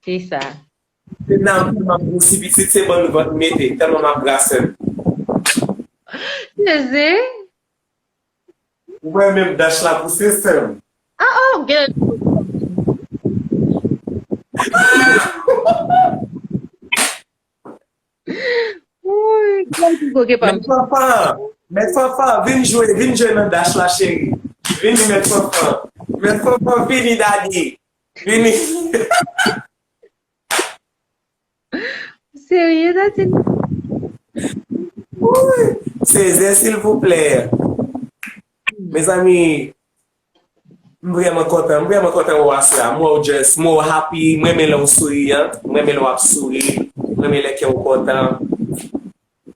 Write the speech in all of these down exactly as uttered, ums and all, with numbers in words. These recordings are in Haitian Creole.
Se sa. Se nan m tèlman gwosi pitit, se bann vant m mete, tèlman m ap grasè m. Jezi. Ou wè menm dach la pouse sè m. Ah, oh, gen. Wi, gen ti koke pa m. Mèt Fanfan, Mèt Fanfan, vin jwe, vin jwe nan dach la, cheri. Vini, Mèt Fanfan. Mèt Fanfan, vini, dadi. Vini. Serye, Tatine? Wi. Sezè, silvouplè. Mezanmi, m vrèman kontan, m vrèman kontan wè w aswè a. M wè w just, m wè w happy, m renmen lè w souriyan, m renmen lè w ap souri, m renmen lè kè w kontan.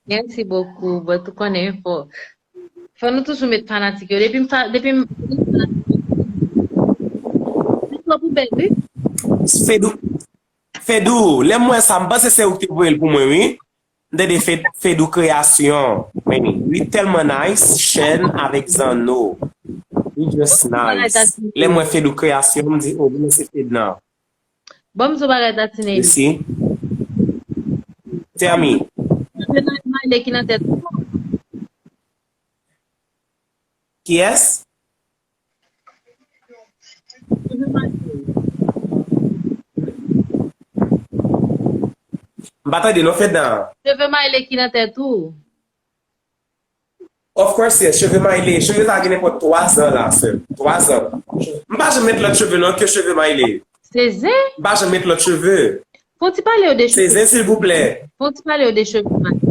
Merci beaucoup. Bon, tout konnen fò. Fò nou toujou met fanatik yo. Depi m fa, depi m, depi m fanatik yo. Li twò pou bèl, wi. Fedou, Fedou, lè m wè sa, m panse se ou ki te voye l pou mwen, wi. M tande Fed, Fedou Kreyasyon. Men, li tèlman nice, chèn avèk zanno. Li just nice. Lè m wè Fedou Kreyasyon, m di, oh, men se Fed nan. Bon, m di w bagay, Tatine. Mèsi. Tell me. Cheve Mayle ki nan tèt ou. Kiyès? M pa tande non, Fedna. Cheve Mayle ki nan tèt ou. Of course, yes. Cheve Mayle. Cheve sa gen nenpòt twa zan la, sè. Twa zan. M pa janm met lòt cheve non ke cheve Mayle. Se zen? M pa janm met lòt cheve. Fon ti pale yo de Se zen, silvouplè. Fon ti pale yo de cheve Mayle.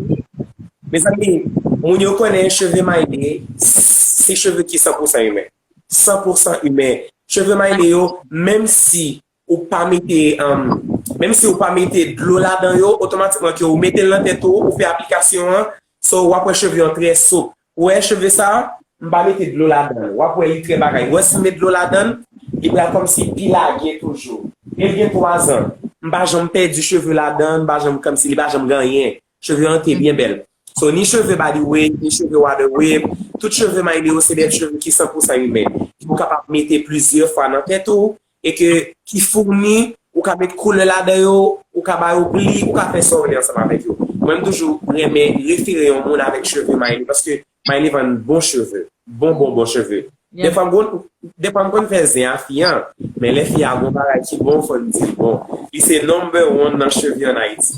Mezanmi, moun yo konnen cheve Mayle, se cheve ki san pou san imen. San pou san imen. Cheve Mayle yo, menm si ou pa mete, um, menm si ou pa mete dlo ladan yo, otomatikman ke ou mete l nan tèt ou, ou fè aplikasyon an, so w ap wè cheve an trè soup. Ou wè cheve sa, m pa mete dlo ladan l. W ap wè li trè bagay. Ou wè si m met dlo ladan l, li pral kòmsi pi lage toujou. E l gen twa zan. M pa janm pèdi cheve ladan l, m pa janm kòmsi li pa janm gen anyen. Cheve an te byen bèl. So, ni cheve body wave, ni cheve water wave, tout cheve Mayle yo se de cheve ki san pou san imen. Ki ou kapab mete plizyè fwa nan tèt ou, e ke ki founi, ou ka met koulè ladan yo, ou ka ba yo pli, ou ka fè sa w vle ansanm avèk yo. Mwen, m toujou renmen refere yon moun avèk cheve Mayle, paske Mayle vann bon cheve, bon, bon, bon cheve. Defwa m konn, defwa m konn fè zen a fi an, men lè fi a gon bagay ki bon, fò n di l bon. Li se number one nan cheve an Ayiti.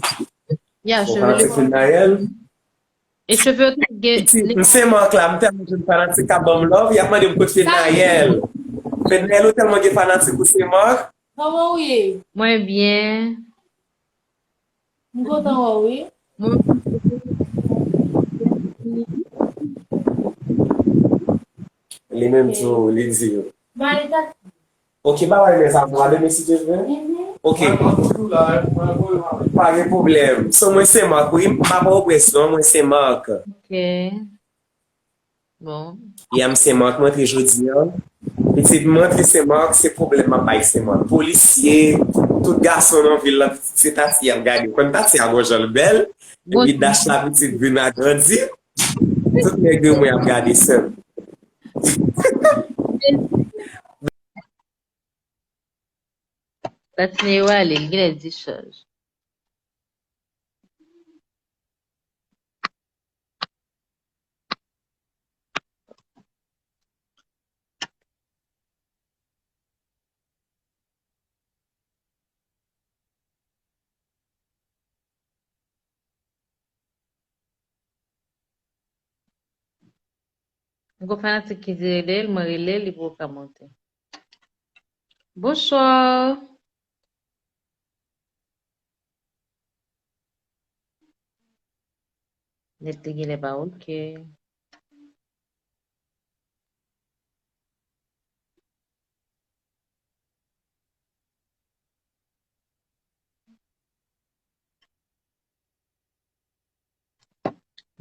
Ya, Bon, cheve fanatik le Fednaelle. E cheve yo tou gen Ti, m Sen Mark la, m tèlman jwenn fanatik k ap ban m love, y ap mande m kot Fednaelle. Fednaelle, ou tèlman gen fanatik ou Sen Mark. Kòman ou ye? Mwen byen. M kontan wè w, wi. Mwen Li menm tou, li di. Mwen ale tati. Ok, ba w men sa pou a demen si Dye vle. Ok. Pa gen pwoblèm. So, mwen Sen Mark, wi. M pa Pòtoprens non, mwen Sen Mark. Ok. Bon. Ya, m Sen Mark, mwen antre jodi an. Pitit, mwen antre Sen Mark, se pwoblèm m ap bay Sen Mark. Polisye, tout gason nan vil la, pitit, se tati y ap gade. Konn tati a gon jan l bèl. Epi dach la, pitit, vin agrandi. Tout nèg yo mwen ap gade sèm. Tatine yo ale, li genlè di chaj. Gon fanatik ki di rele l, mwen rele l, li poko ka monte. Bonsoir. Nèt li genlè pa ok.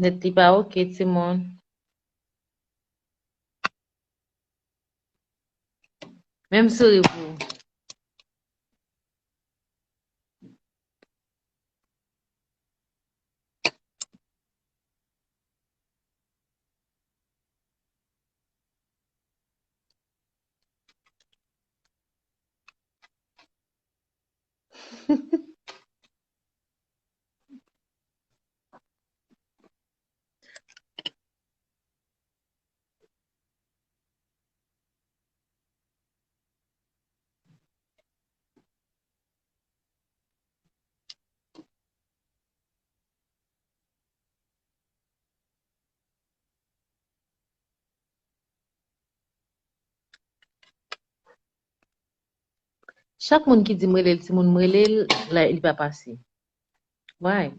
Nèt li pa ok, timoun. Menm souri pou ou. Chak moun ki di m rele l timoun, m rele l, la, li pa pase. Why?